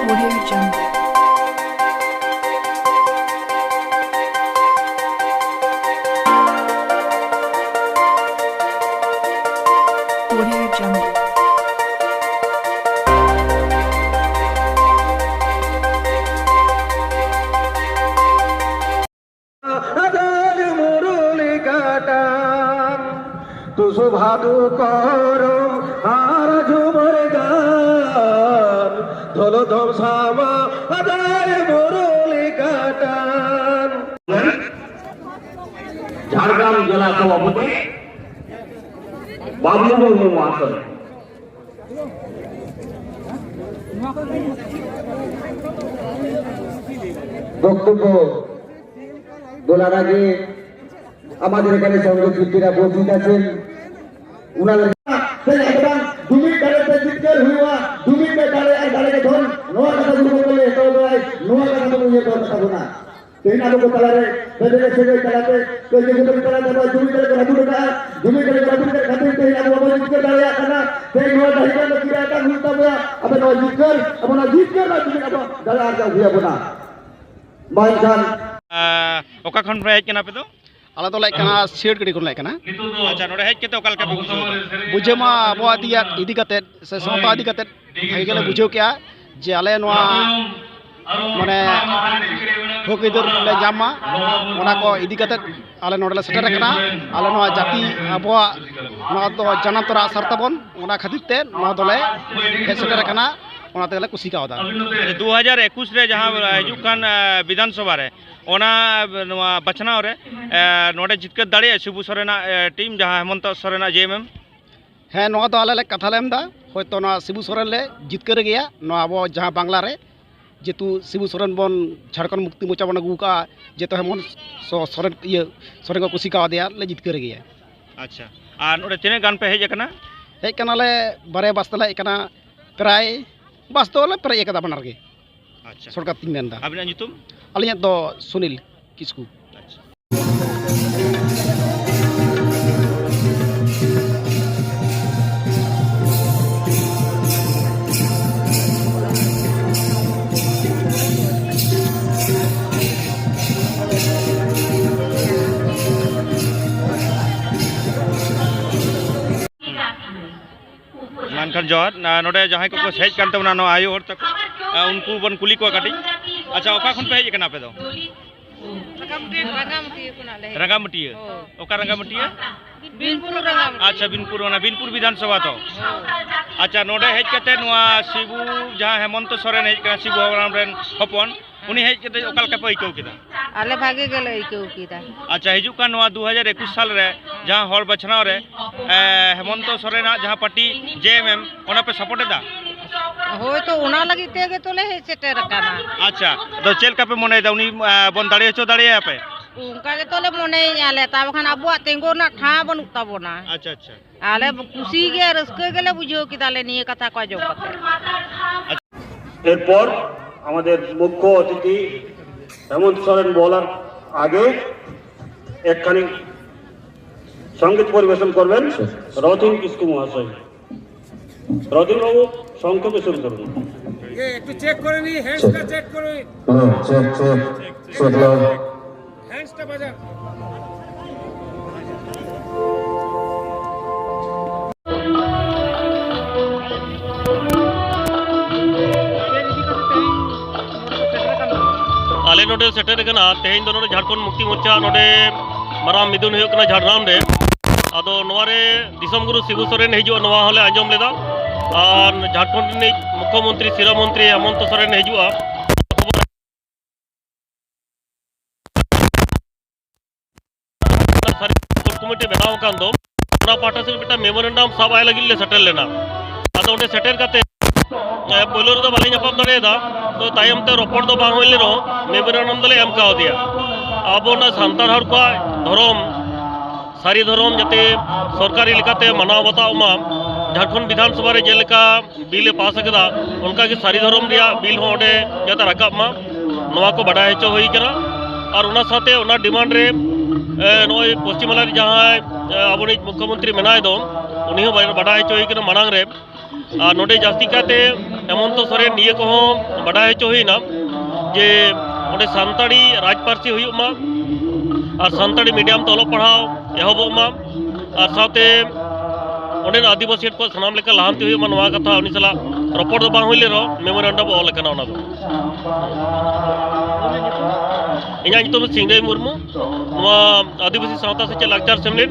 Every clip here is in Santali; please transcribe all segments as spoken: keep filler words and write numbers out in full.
Audio Jungle. Audio Jungle. ᱟᱫᱟᱨ ᱢᱩᱨᱩᱞᱤ ᱠᱟᱴᱟᱱ, ᱛᱩᱥᱩ Bhadu ᱠᱚᱨᱚᱢ ᱟᱨ ᱡᱷᱩᱢᱟᱹᱨ ᱜᱟᱱ, ᱫᱷᱚᱞᱚ ᱫᱷᱚᱢ ᱥᱟᱢᱟ ᱟᱫᱟᱨ ᱢᱩᱨᱩᱞᱤ ᱠᱟᱴᱟᱱ᱾ ᱡᱷᱟᱲᱜᱨᱟᱢ ᱡᱮᱞᱟ ᱥᱚᱵᱷᱟᱯᱚᱛᱤ ᱵᱟᱵᱞᱩ ᱢᱩᱨᱢᱩ ᱢᱚᱦᱟᱥᱚᱭ। বক্তব্য বলার আগে আমাদের এখানে সংগীত শিল্পীরা উপস্থিত আছেন, ওনাদের ᱛᱮᱦᱮᱧ ᱟᱵᱚ ᱡᱩᱢᱤᱫ ᱫᱟᱲᱮ ᱛᱮ ᱡᱤᱛᱠᱟᱹᱨ ᱦᱩᱭᱩᱜᱼᱟ, ᱡᱩᱢᱤᱫ ᱛᱮ ᱫᱟᱲᱮ ᱟᱨ ᱫᱟᱲᱮ ᱜᱮ ᱫᱷᱚᱱ, ᱱᱚᱣᱟ ᱠᱟᱛᱷᱟ ᱡᱩᱫᱤ ᱵᱚᱱ ᱞᱟᱹᱭ ᱦᱚᱴᱚ ᱠᱟᱜᱼᱟ, ᱱᱚᱣᱟ ᱠᱟᱛᱷᱟ ᱵᱚᱱ ᱩᱭᱦᱟᱹᱨ ᱫᱚᱦᱚ ᱠᱟᱛᱟ ᱵᱚᱱᱟ᱾ ᱛᱮᱦᱮᱧ ᱟᱵᱚ ᱠᱚ ᱛᱟᱞᱟᱨᱮ ᱵᱮᱵᱮᱨᱮ ᱥᱟᱹᱜᱟᱹᱭ ᱛᱟᱞᱟᱛᱮ ᱠᱟᱹᱭᱡᱟᱹ ᱠᱷᱟᱹᱯᱟᱹᱨᱤ ᱛᱟᱞᱟᱛᱮ ᱟᱵᱚᱣᱟᱜ ᱡᱩᱢᱤᱫ ᱫᱟᱲᱮ ᱠᱚ ᱨᱟᱹᱯᱩᱫ ᱟᱠᱟᱫᱼᱟ᱾ ᱡᱩᱢᱤᱫ ᱫᱟᱲᱮ ᱠᱚ ᱨᱟᱹᱯᱩᱫ ᱟᱠᱟᱫ ᱠᱷᱟᱹᱛᱤᱨ ᱛᱮᱦᱮᱧ ᱟᱵᱚ ᱵᱟᱵᱚᱱ ᱡᱤᱛᱠᱟᱹᱨ ᱫᱟᱲᱮᱭᱟᱜ ᱠᱟᱱᱟ᱾ ᱛᱮᱦᱮᱧ ᱱᱚᱣᱟ ᱰᱟᱹᱦᱤ ᱨᱮ ᱠᱤᱨᱭᱟᱹ ᱟᱠᱟᱫ ᱦᱩᱭᱩᱜ ᱛᱟᱵᱚᱱᱟ᱾ ᱟᱵᱚ ᱱᱚᱣᱟ ᱡᱤᱛᱠᱟᱹᱨ, ᱟᱵᱚ ᱱᱚᱣᱟ ᱡᱤᱛᱠᱟᱹᱨ ᱨᱮᱱᱟᱜ ᱡᱩᱢᱤᱫ ᱟᱵᱚ ᱫᱟᱲᱮ ᱟᱨᱡᱟᱣ ᱦᱩᱭ ᱟᱵᱚᱱᱟ᱾ ᱵᱟᱝᱠᱷᱟᱱ ᱟᱸ, ᱚᱠᱟ ᱠᱷᱚᱱ ᱯᱮ ᱦᱮᱡ ᱠᱟᱱᱟ ᱟᱯᱮ ᱫᱚ? ᱟᱞᱮ ᱫᱚ ᱞᱮ ᱦᱮᱡ ᱠᱟᱱᱟ ᱥᱤᱭᱟᱹᱲᱠᱟᱹᱲᱤ ᱠᱷᱚᱱ ᱞᱮ ᱦᱮᱡ ᱠᱟᱱᱟ᱾ ᱟᱪᱪᱷᱟ, ᱱᱚᱰᱮ ᱦᱮᱡ ᱠᱟᱛᱮ ᱚᱠᱟ ᱞᱮᱠᱟ ᱯᱮ ᱵᱩᱡᱷᱟᱹᱣ ᱮᱫᱟ? ᱵᱩᱡᱷᱟᱹᱣ ᱢᱟ ᱟᱵᱚᱣᱟᱜ ᱤᱫᱤ, ᱤᱫᱤ ᱠᱟᱛᱮ ᱥᱮ ᱥᱟᱶᱛᱟ ᱤᱫᱤ ᱠᱟᱛᱮ ᱵᱷᱟᱜᱮ ᱜᱮᱞᱮ ᱵᱩᱡᱷᱟᱹᱣ ᱠᱮᱜᱼᱟ ᱡᱮ ᱟᱞᱮ ᱱᱚᱣᱟ ᱢᱟᱱᱮ ᱦᱚᱠ ᱟᱹᱭᱫᱟᱹᱨ ᱞᱮ ᱧᱟᱢ ᱢᱟ, ᱚᱱᱟ ᱠᱚ ᱤᱫᱤ ᱠᱟᱛᱮ ᱟᱞᱮ ᱱᱚᱰᱮ ᱞᱮ ᱥᱮᱴᱮᱨ ᱟᱠᱟᱱᱟ᱾ ᱟᱞᱮ ᱱᱚᱣᱟ ᱡᱟᱹᱛᱤ ᱟᱵᱚᱣᱟᱜ ᱱᱚᱣᱟ ᱫᱚ ᱡᱟᱱᱟᱢ ᱛᱚᱨᱟ ᱥᱟᱨ ᱛᱟᱵᱚᱱ, ᱚᱱᱟ ᱠᱷᱟᱹᱛᱤᱨ ᱛᱮ ᱱᱚᱣᱟ ᱫᱚᱞᱮ ᱦᱮᱡ ᱥᱮᱴᱮᱨ ᱟᱠᱟᱱᱟ, ᱚᱱᱟ ᱛᱮᱜᱮᱞᱮ ᱠᱩᱥᱤ ᱠᱟᱣᱫᱟ᱾ ᱫᱩ ᱦᱟᱡᱟᱨ ᱮᱠᱩᱥ ᱨᱮ ᱡᱟᱦᱟᱸ ᱦᱤᱡᱩᱜ ᱠᱟᱱ, ᱟᱸ, ᱵᱤᱫᱷᱟᱱ ᱥᱚᱵᱷᱟ ᱨᱮ, ᱚᱱᱟ, ᱱᱚᱣᱟ ᱵᱟᱪᱷᱱᱟᱣ ᱨᱮ, ᱮ, ᱱᱚᱰᱮ ᱡᱤᱛᱠᱟᱹᱨ ᱫᱟᱲᱮᱭᱟᱜᱼᱟ ᱥᱤᱵᱩ ᱥᱚᱨᱮᱱᱟᱜ, ᱮ, ᱴᱤᱢ, ᱡᱟᱦᱟᱸ ᱦᱮᱢᱚᱱᱛᱚ ᱥᱚᱨᱮᱱᱟᱜ ᱡᱮ ᱮᱢ ᱮᱢ? ᱦᱮᱸ, ᱱᱚᱣᱟ ᱫᱚ ᱟᱞᱮ ᱞᱮ ᱠᱟᱛᱷᱟ ᱞᱮ ᱮᱢ ᱮᱫᱟ, ᱦᱚᱭᱛᱚ ᱱᱚᱣᱟ ᱥᱤᱵᱩ ᱥᱚᱨᱮᱱ ᱞᱮ ᱡᱤᱛᱠᱟᱹᱨ ᱜᱮᱭᱟ, ᱱᱚᱣᱟ ᱟᱵᱚ ᱡᱟᱦᱟᱸ ᱵᱟᱝᱞᱟ ᱨᱮ, ᱡᱮᱦᱮᱛᱩ ᱥᱤᱵᱩ ᱥᱚᱨᱮᱱ ᱵᱚᱱ ᱡᱷᱟᱲᱠᱷᱚᱸᱰ ᱢᱩᱠᱛᱤ ᱢᱚᱨᱪᱟ ᱵᱚᱱ ᱟᱹᱜᱩ ᱟᱠᱟᱫᱼᱟ, ᱡᱮᱦᱮᱛᱩ ᱦᱮᱢᱚᱱᱛ ᱥᱚ-, ᱥᱚᱨᱮᱱ, ᱤᱭᱟᱹ, ᱥᱚᱨᱮᱱ ᱠᱚ ᱠᱩᱥᱤ ᱠᱟᱣᱫᱮᱭᱟ, ᱞᱮ ᱡᱤᱛᱠᱟᱹᱨ ᱜᱮᱭᱟ᱾ ᱟᱪᱪᱷᱟ, ᱟᱨ ᱱᱚᱰᱮ ᱛᱤᱱᱟᱹᱜ ᱜᱟᱱ ᱯᱮ ᱦᱮᱡ ᱟᱠᱟᱱᱟ? ᱦᱮᱡ ᱠᱟᱱᱟᱞᱮ, ᱵᱟᱨᱭᱟ ᱵᱟᱥ ᱛᱮᱞᱮ ᱦᱮᱡ ᱟᱠᱟᱱᱟ, ᱯᱨᱟᱭ ᱵᱟᱥ ᱫᱚᱞᱮ ᱯᱮᱨᱮᱡ ᱟᱠᱟᱫᱟ ᱵᱟᱱᱟᱨ ᱜᱮ᱾ ᱟᱪᱪᱷᱟ᱾ ᱥᱚᱨᱴᱠᱟᱴ ᱛᱤᱧ ᱢᱮᱱᱫᱟ᱾ ᱟᱵᱤᱱᱟᱜ ᱧᱩᱛᱩᱢ? ᱟᱹᱞᱤᱧᱟᱜ ᱫᱚ ᱥᱩᱱᱤᱞ ᱠᱤᱥᱠᱩ᱾ ᱟᱪᱪᱷᱟ᱾ ᱡᱚᱦᱟᱨ᱾ ᱱᱟ-, ᱱᱚᱰᱮ ᱡᱟᱦᱟᱸᱭ ᱠᱚᱠᱚ ᱦᱮᱡ ᱠᱟᱱ ᱛᱟᱵᱚᱱᱟ, ᱱᱚᱣᱟ ᱟᱭᱳ ᱦᱚᱲ ᱛᱟᱠᱚ, ᱟ, ᱩᱱᱠᱩ ᱵᱚᱱ ᱠᱩᱞᱤ ᱠᱚᱣᱟ ᱠᱟᱹᱴᱤᱡ᱾ ᱟᱪᱪᱷᱟ, ᱚᱠᱟ ᱠᱷᱚᱱ ᱯᱮ ᱦᱮᱡ ᱟᱠᱟᱱᱟ ᱟᱯᱮ ᱫᱚ? ᱨᱟᱸᱜᱟᱢᱟᱹᱴᱤᱭᱟᱹ ᱠᱷᱚᱱᱟᱜ ᱞᱮ ᱦᱮᱡ ᱨᱟᱸᱜᱟᱢᱟᱹᱴᱤᱭᱟᱹ? ᱦᱳᱭ᱾ ᱚᱠᱟ ᱨᱟᱸᱜᱟᱢᱟᱹᱴᱤᱭᱟᱹ? ᱵᱤᱱᱯᱩᱨ ᱨᱟᱸᱜᱟᱢᱟᱹᱴᱤᱭᱟᱹ᱾ ᱟᱪᱪᱷᱟ, ᱵᱤᱱᱯᱩᱨ, ᱚᱱᱟ ᱵᱤᱱᱯᱩᱨ ᱵᱤᱫᱷᱟᱱ ᱥᱚᱵᱷᱟ ᱛᱚ? ᱦᱳᱭ᱾ ᱟᱪᱪᱷᱟ, ᱱᱚᱰᱮ ᱦᱮᱡ ᱠᱟᱛᱮ ᱱᱚᱣᱟ ᱥᱤᱵᱩ, ᱡᱟᱦᱟᱸ ᱦᱮᱢᱚᱱᱛᱚ ᱥᱚᱨᱮᱱ ᱦᱮᱡ ᱠᱟᱱᱟ, ᱥᱤᱵᱩ ᱦᱟᱲᱟᱢ ᱨᱮᱱ ᱦᱚᱯᱚᱱ, ᱩᱱᱤ ᱦᱮᱡ ᱠᱟᱛᱮ ᱚᱠᱟ ᱞᱮᱠᱟ ᱯᱮ ᱟᱹᱭᱠᱟᱹᱣ ᱠᱮᱫᱟ? ᱟᱞᱮ ᱵᱷᱟᱜᱮ ᱜᱮᱞᱮ ᱟᱹᱭᱠᱟᱹᱣ ᱠᱮᱫᱟ᱾ ᱟᱪᱪᱷᱟ, ᱦᱤᱡᱩᱜ ᱠᱟᱱ ᱱᱚᱣᱟ ᱫᱩ ᱦᱟᱡᱟᱨ ᱮᱠᱩᱥ ᱥᱟᱞ ᱨᱮ ᱡᱟᱦᱟᱸ ᱦᱚᱲ ᱵᱟᱪᱷᱱᱟᱣ ᱨᱮ, ᱮ, ᱦᱮᱢᱚᱱᱛᱚ ᱥᱚᱨᱮᱱᱟᱜ ᱡᱟᱦᱟᱸ ᱯᱟᱨᱴᱤ ᱡᱮ ᱮᱢ ᱮᱢ, ᱚᱱᱟ ᱯᱮ ᱥᱟᱯᱳᱨᱴ ᱮᱫᱟ? ᱦᱳᱭ, ᱛᱚ ᱚᱱᱟ ᱞᱟᱹᱜᱤᱫ ᱛᱮᱜᱮ ᱛᱚᱞᱮ ᱦᱮᱡ ᱥᱮᱴᱮᱨ ᱟᱠᱟᱱᱟ᱾ ᱟᱪᱪᱷᱟ, ᱟᱫᱚ ᱪᱮᱫ ᱞᱮᱠᱟ ᱯᱮ ᱢᱚᱱᱮᱭᱮᱫᱟ, ᱩᱱᱤ, ᱮ, ᱵᱚᱱ ᱫᱟᱲᱮ ᱦᱚᱪᱚ ᱫᱟᱲᱮᱭᱟᱭᱟ ᱯᱮ? ᱚᱱᱠᱟ ᱜᱮᱛᱚ ᱞᱮ ᱢᱚᱱᱮᱭᱮᱫᱼᱟ ᱞᱮ, ᱛᱟ ᱵᱟᱠᱷᱟᱱ ᱟᱵᱚᱣᱟᱜ ᱛᱤᱸᱜᱩ ᱨᱮᱱᱟᱜ ᱴᱷᱟᱶ ᱵᱟᱹᱱᱩᱜ ᱛᱟᱵᱚᱱᱟ᱾ ᱟᱪᱪᱷᱟ, ᱟᱪᱪᱷᱟ᱾ ᱟᱞᱮ ᱠᱩᱥᱤ ᱜᱮ, ᱨᱟᱹᱥᱠᱟᱹ ᱜᱮᱞᱮ ᱵᱩᱡᱷᱟᱹᱣ ᱠᱮᱫᱟ ᱞᱮ ᱱᱤᱭᱟᱹ ᱠᱟᱛᱷᱟ ᱠᱚ ᱟᱸᱡᱚᱢ ᱠᱟᱛᱮ᱾ এরপর আমাদের মুখ্য অতিথি হেমন্ত সোরেন বলার আগে একখানি সঙ্গীত পরিবেশন করবেন রতিন কিস্কু মহাশয়। রতিন বাবু, সংক্ষেপে শুরু করুন। ইয়ে, একটু চেক করে নি, হ্যান্ডসটা চেক করে। হ্যাঁ, চেক, চেক, চেক লাও। হ্যান্ডসটা বাজান। ᱟᱞᱮ ᱱᱚᱰᱮ ᱥᱮᱴᱮᱨ ᱟᱠᱟᱱᱟ, ᱛᱮᱦᱮᱧ ᱫᱚ ᱱᱚᱰᱮ ᱡᱷᱟᱲᱠᱷᱚᱸᱰ ᱢᱩᱠᱛᱤ ᱢᱳᱨᱪᱟ ᱱᱚᱰᱮ ᱢᱟᱨᱟᱝ ᱢᱤᱫᱩᱱ ᱦᱩᱭᱩᱜ ᱠᱟᱱᱟ ᱡᱷᱟᱲᱜᱨᱟᱢ ᱨᱮ᱾ ᱟᱫᱚ ᱱᱚᱣᱟ ᱨᱮ ᱫᱤᱥᱚᱢ ᱜᱩᱨᱩ ᱥᱤᱵᱩ ᱥᱚᱨᱮᱱ ᱦᱤᱡᱩᱜᱼᱟ, ᱱᱚᱣᱟ ᱦᱚᱸᱞᱮ ᱟᱸᱡᱚᱢ ᱞᱮᱫᱟ᱾ ᱟᱨ ᱡᱷᱟᱲᱠᱷᱚᱸᱰ ᱨᱤᱱᱤᱡ ᱢᱩᱠᱷᱭᱚᱢᱚᱱᱛᱨᱤ ᱥᱤᱨᱟᱹ ᱢᱚᱱᱛᱨᱤ ᱦᱮᱢᱚᱱᱛᱚ ᱥᱚᱨᱮᱱ ᱦᱤᱡᱩᱜᱼᱟ᱾ ᱥᱟᱹᱨᱤ ᱥᱩᱨ ᱠᱚᱢᱤᱴᱤ ᱵᱮᱱᱟᱣ ᱟᱠᱟᱱ ᱫᱚ, ᱚᱱᱟ ᱯᱟᱦᱴᱟ ᱥᱮᱫ ᱢᱤᱫᱴᱟᱝ ᱢᱮᱢᱳᱨᱮᱱᱰᱟᱢ ᱥᱟᱵ ᱟᱭ ᱞᱟᱹᱜᱤᱫ ᱞᱮ ᱥᱮᱴᱮᱨ ᱞᱮᱱᱟ᱾ ᱟᱫᱚ ᱚᱸᱰᱮ ᱥᱮᱴᱮᱨ ᱠᱟᱛᱮ, ᱮ, ᱯᱳᱭᱞᱳ ᱨᱮᱫᱚ ᱵᱟᱞᱮ ᱧᱟᱯᱟᱢ ᱫᱟᱲᱮᱭᱟᱫᱟ᱾ ᱛᱚ ᱛᱟᱭᱚᱢ ᱛᱮ ᱨᱚᱯᱚᱲ ᱫᱚ ᱵᱟᱝ ᱦᱩᱭ ᱞᱮᱱ ᱨᱮᱦᱚᱸ, ᱢᱮᱢᱳᱨᱮᱱᱰᱟᱢ ᱫᱚᱞᱮ ᱮᱢ ᱠᱟᱣᱫᱮᱭᱟ᱾ ᱟᱵᱚ ᱚᱱᱟ ᱥᱟᱱᱛᱟᱲ ᱦᱚᱲ ᱠᱚᱣᱟᱜ ᱫᱷᱚᱨᱚᱢ, ᱥᱟᱹᱨᱤ ᱫᱷᱚᱨᱚᱢ ᱡᱟᱛᱮ ᱥᱚᱨᱠᱟᱨᱤ ᱞᱮᱠᱟᱛᱮ ᱢᱟᱱᱟᱣ ᱵᱟᱛᱟᱣ ᱢᱟ᱾ ᱡᱷᱟᱲᱠᱷᱚᱸᱰ ᱵᱤᱫᱷᱟᱱ ᱥᱚᱵᱷᱟ ᱨᱮ ᱡᱮᱞᱮᱠᱟ ᱵᱤᱞ ᱮ ᱯᱟᱥ ᱟᱠᱟᱫᱟ, ᱚᱱᱠᱟᱜᱮ ᱥᱟᱹᱨᱤ ᱫᱷᱚᱨᱚᱢ ᱨᱮᱭᱟᱜ ᱵᱤᱞ ᱦᱚᱸ ᱚᱸᱰᱮ ᱡᱟᱛᱮ ᱨᱟᱠᱟᱵ ᱢᱟ, ᱱᱚᱣᱟ ᱠᱚ ᱵᱟᱰᱟᱭ ᱦᱚᱪᱚ ᱦᱩᱭ ᱠᱟᱱᱟ᱾ ᱟᱨ ᱚᱱᱟ ᱥᱟᱶᱛᱮ ᱚᱱᱟ ᱰᱤᱢᱟᱱᱰ ᱨᱮ, ᱮ, ᱱᱚᱜᱼᱚᱭ ᱯᱚᱥᱪᱤᱢ ᱵᱟᱝᱞᱟ ᱨᱮ ᱡᱟᱦᱟᱸᱭ, ᱮ, ᱟᱵᱚᱨᱤᱡ ᱢᱩᱠᱷᱭᱚᱢᱚᱱᱛᱨᱤ ᱢᱮᱱᱟᱭ ᱫᱚ, ᱩᱱᱤ ᱦᱚᱸ ᱵᱟᱰᱟᱭ ᱦᱚᱪᱚ ᱦᱩᱭ ᱠᱟᱱᱟ ᱢᱟᱲᱟᱝ ᱨᱮ᱾ ᱟᱨ ᱱᱚᱰᱮ ᱡᱟᱹᱥᱛᱤ ᱠᱟᱭᱛᱮ ᱦᱮᱢᱚᱱᱛᱚ ᱥᱚᱨᱮᱱ ᱱᱤᱭᱟᱹ ᱠᱚᱦᱚᱸ ᱵᱟᱰᱟᱭ ᱦᱚᱪᱚ ᱦᱩᱭᱱᱟ ᱡᱮ ᱚᱸᱰᱮ ᱥᱟᱱᱛᱟᱲᱤ ᱨᱟᱡᱽ ᱯᱟᱹᱨᱥᱤ ᱦᱩᱭᱩᱜ ᱢᱟ ᱟᱨ ᱥᱟᱱᱛᱟᱲᱤ ᱢᱤᱰᱤᱭᱟᱢ ᱛᱮ ᱚᱞᱚᱜ ᱯᱟᱲᱦᱟᱣ ᱮᱦᱚᱵᱚᱜ ᱢᱟ᱾ ᱟᱨ ᱥᱟᱶᱛᱮ ᱚᱸᱰᱮᱱ ᱟᱹᱫᱤᱵᱟᱹᱥᱤ ᱠᱚ ᱥᱟᱱᱟᱢ ᱞᱮᱠᱟ ᱞᱟᱦᱟᱱᱛᱤ ᱦᱩᱭᱩᱜ ᱢᱟ, ᱱᱚᱣᱟ ᱠᱟᱛᱷᱟ ᱩᱱᱤ ᱥᱟᱞᱟᱜ ᱨᱚᱯᱚᱲ ᱫᱚ ᱵᱟᱝ ᱦᱩᱭ ᱞᱮᱱ ᱨᱮᱦᱚᱸ, ᱢᱮᱢᱳᱨᱮᱱᱰᱟᱢ ᱚᱞ ᱟᱠᱟᱱᱟ ᱚᱱᱟ ᱫᱚ᱾ ᱤᱧᱟᱹᱜ ᱧᱩᱛᱩᱢ ᱫᱚ ᱥᱤᱝᱨᱟᱹᱭ ᱢᱩᱨᱢᱩ᱾ ᱱᱚᱣᱟ ᱟᱹᱫᱤᱵᱟᱹᱥᱤ ᱥᱟᱶᱛᱟ ᱥᱮᱪᱮᱫ ᱞᱟᱠᱪᱟᱨ ᱥᱮᱢᱞᱮᱫ,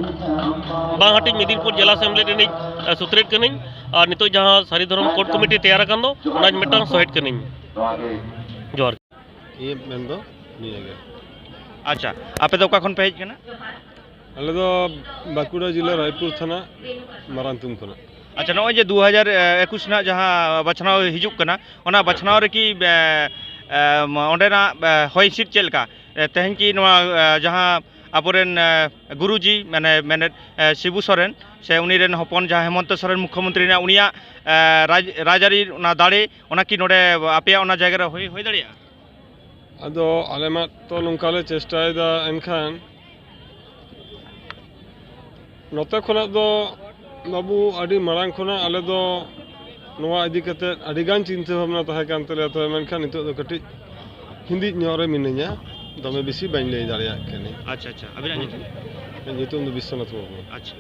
ᱵᱟᱝᱦᱟᱴᱤᱧ ᱢᱮᱫᱤᱱᱯᱩᱨ ᱡᱮᱞᱟ ᱥᱮᱢᱞᱮᱫ ᱨᱤᱱᱤᱡ, ᱮ, ᱥᱩᱛᱨᱮᱫ ᱠᱟᱹᱱᱟᱹᱧ᱾ ᱟᱨ ᱱᱤᱛᱚᱜ ᱡᱟᱦᱟᱸ ᱥᱟᱹᱨᱤ ᱫᱷᱚᱨᱚᱢ ᱠᱳᱰ ᱠᱚᱢᱤᱴᱤ ᱛᱮᱭᱟᱨ ᱟᱠᱟᱱ ᱫᱚ, ᱚᱱᱟ ᱢᱤᱫᱴᱟᱝ ᱥᱚᱦᱮᱫ ᱠᱟᱹᱱᱟᱹᱧ᱾ ᱡᱚᱦᱟᱨ᱾ ᱤᱧᱟᱹᱜ ᱢᱮᱱ ᱫᱚ ᱱᱤᱭᱟᱹ ᱜᱮ᱾ ᱟᱪᱪᱷᱟ, ᱟᱯᱮ ᱫᱚ ᱚᱠᱟ ᱠᱷᱚᱱ ᱯᱮ ᱦᱮᱡ ᱠᱟᱱᱟ? ᱟᱞᱮ ᱫᱚ ᱵᱟᱸᱠᱩᱲᱟ ᱡᱮᱞᱟ ᱨᱟᱭᱯᱩᱨ ᱛᱷᱟᱱᱟ ᱢᱟᱨᱟᱝᱛᱩᱢ ᱠᱷᱚᱱᱟᱜ᱾ ᱟᱪᱪᱷᱟ, ᱱᱚᱜᱼᱚᱭ ᱡᱮ ᱫᱩ ᱦᱟᱡᱟᱨ ᱮᱠᱩᱥ ᱨᱮᱱᱟᱜ ᱡᱟᱦᱟᱸ ᱵᱟᱪᱷᱱᱟᱣ ᱦᱤᱡᱩᱜ ᱠᱟᱱᱟ, ᱚᱱᱟ ᱵᱟᱪᱷᱱᱟᱣ ᱨᱮᱠᱤ, ᱮ, ᱮ, ᱚᱸᱰᱮᱱᱟᱜ, ᱮ, ᱦᱚᱭ ᱦᱤᱸᱥᱤᱫ ᱪᱮᱫ ᱞᱮᱠᱟ? ᱮ, ᱛᱮᱦᱮᱧ ᱠᱤ ᱱᱚᱣᱟ, ᱮ, ᱡᱟᱦᱟᱸ ᱟᱵᱚᱨᱮᱱ, ᱮ, ᱜᱩᱨᱩᱡᱤ, ᱢᱟᱱᱮ ᱢᱮᱱᱮᱫ, ᱮ, ᱥᱤᱵᱩ ᱥᱚᱨᱮᱱ, ᱥᱮ ᱩᱱᱤ ᱨᱮᱱ ᱦᱚᱯᱚᱱ ᱡᱟᱦᱟᱸ ᱦᱮᱢᱚᱱᱛᱚ ᱥᱚᱨᱮᱱ ᱢᱩᱠᱷᱭᱚᱢᱚᱱᱛᱨᱤ ᱨᱮᱱᱟᱜ, ᱩᱱᱤᱭᱟᱜ, ᱮ, ᱨᱟᱡᱽ, ᱨᱟᱡᱽᱟᱹᱨᱤ ᱚᱱᱟ ᱫᱟᱲᱮ, ᱚᱱᱟ ᱠᱤ ᱱᱚᱰᱮ ᱟᱯᱮᱭᱟᱜ ᱚᱱᱟ ᱡᱟᱭᱜᱟ ᱨᱮ ᱦᱩᱭ, ᱦᱩᱭ ᱫᱟᱲᱮᱭᱟᱜᱼᱟ? ᱟᱫᱚ ᱟᱞᱮ ᱢᱟ ᱛᱚ ᱱᱚᱝᱠᱟ ᱞᱮ ᱪᱮᱥᱴᱟᱭᱮᱫᱟ, ᱮᱱᱠᱷᱟᱱ ᱱᱚᱛᱮ ᱠᱷᱚᱱᱟᱜ ᱫᱚ ᱵᱟᱹᱵᱩ ᱟᱹᱰᱤ ᱢᱟᱲᱟᱝ ᱠᱷᱚᱱᱟᱜ ᱟᱞᱮ ᱫᱚ ᱱᱚᱣᱟ ᱤᱫᱤ ᱠᱟᱛᱮ ᱟᱹᱰᱤ ᱜᱟᱱ ᱪᱤᱱᱛᱟᱹ ᱵᱷᱟᱵᱽᱱᱟ ᱛᱟᱦᱮᱸ ᱠᱟᱱ ᱛᱟᱞᱮᱭᱟ, ᱛᱚᱵᱮ ᱢᱮᱱᱠᱷᱟᱱ ᱱᱤᱛᱚᱜ ᱫᱚ ᱠᱟᱹᱴᱤᱡ ᱦᱤᱸᱫᱤᱡ ᱧᱚᱜ ᱨᱮ ᱢᱤᱱᱟᱹᱧᱟ, ᱫᱚᱢᱮ ᱵᱮᱥᱤ ᱵᱟᱹᱧ ᱞᱟᱹᱭ ᱫᱟᱲᱮᱭᱟᱜ ᱠᱟᱹᱱᱟᱹᱧ᱾ ᱟᱪᱪᱷᱟ, ᱟᱪᱪᱷᱟ, ᱟᱹᱵᱤᱱᱟᱜ ᱧᱩᱛᱩᱢ? ᱤᱧᱟᱹᱜ ᱧᱩᱛᱩᱢ ᱫᱚ ᱵᱤᱥᱥᱚᱱᱟᱛᱷ ᱢᱩᱨᱢᱩ᱾ ᱟᱪᱪᱷᱟ᱾